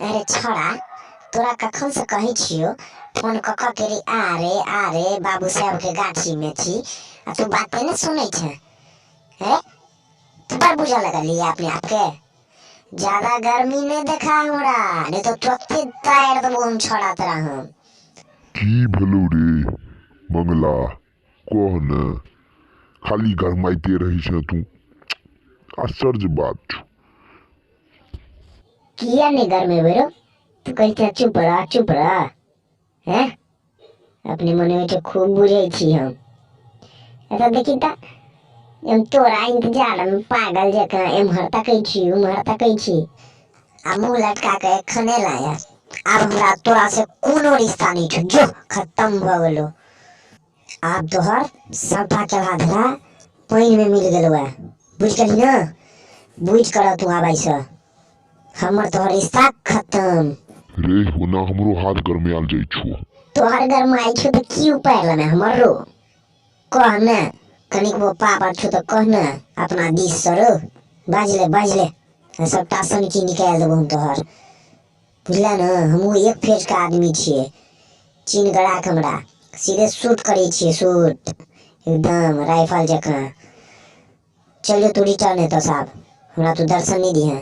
अरे छोड़ा, तोरा कखन से कहै छियो फोन कऽ कऽ के रे आ रे आ रे, बाबू साहेब के गाछी में छी, आ तू बाते ने सुनै छे। हे तू बड़ बुझऽ लगली अपने आप के। ज्यादा गर्मी नहीं देखा हमरा, नहीं तो तुरंते तार देबो हम छोड़ा तोरा हम। की भेलौ रे मंगला, कह ने, खाली गरमाइते रहै छे तू, आश्चर्य बात छौ। किया नहीं गरमेबै रो, तू कहै छे चुप रह चुप रह, हैं अपने मने होइ छै खूब बुझै छी हम। एतऽ देखी तऽ हम तोरा इंतजार में पागल जकाँ एम्हर तकै छी उम्हर तकै छी, आ मुँह लटका के एखन एला या। आब हमरा तोरा से कोनो रिश्ता नहीं छौ, जो खत्म भऽ गेलो। आब तोहर सबटा केला धरा पानि में मिल गेलो है, बुझि गेलही ने? बुझि कर तू आबै से हमर तोहर रिश्ता खत्म। रे ओना हमरो हाथ गरमायल जाइ छौ। तोहर गरमाइ छौ तऽ की उपाय लेने हमर रो, कह ने कनिकबो पावर छौ तऽ कह ने अपना दिस से रो। बाजले बाजले सबटा सनकी निकालि देबो हम तोहर, बुझले ने? हमहूँ एक फेज के आदमी छियै, चीन के राख हमरा, सीधे शूट करै छियै शूट एकदम राइफल जकाँ। चल जो तू रिटर्न हेतौ साहब, हमरा तू दर्शन नहीं दिहे।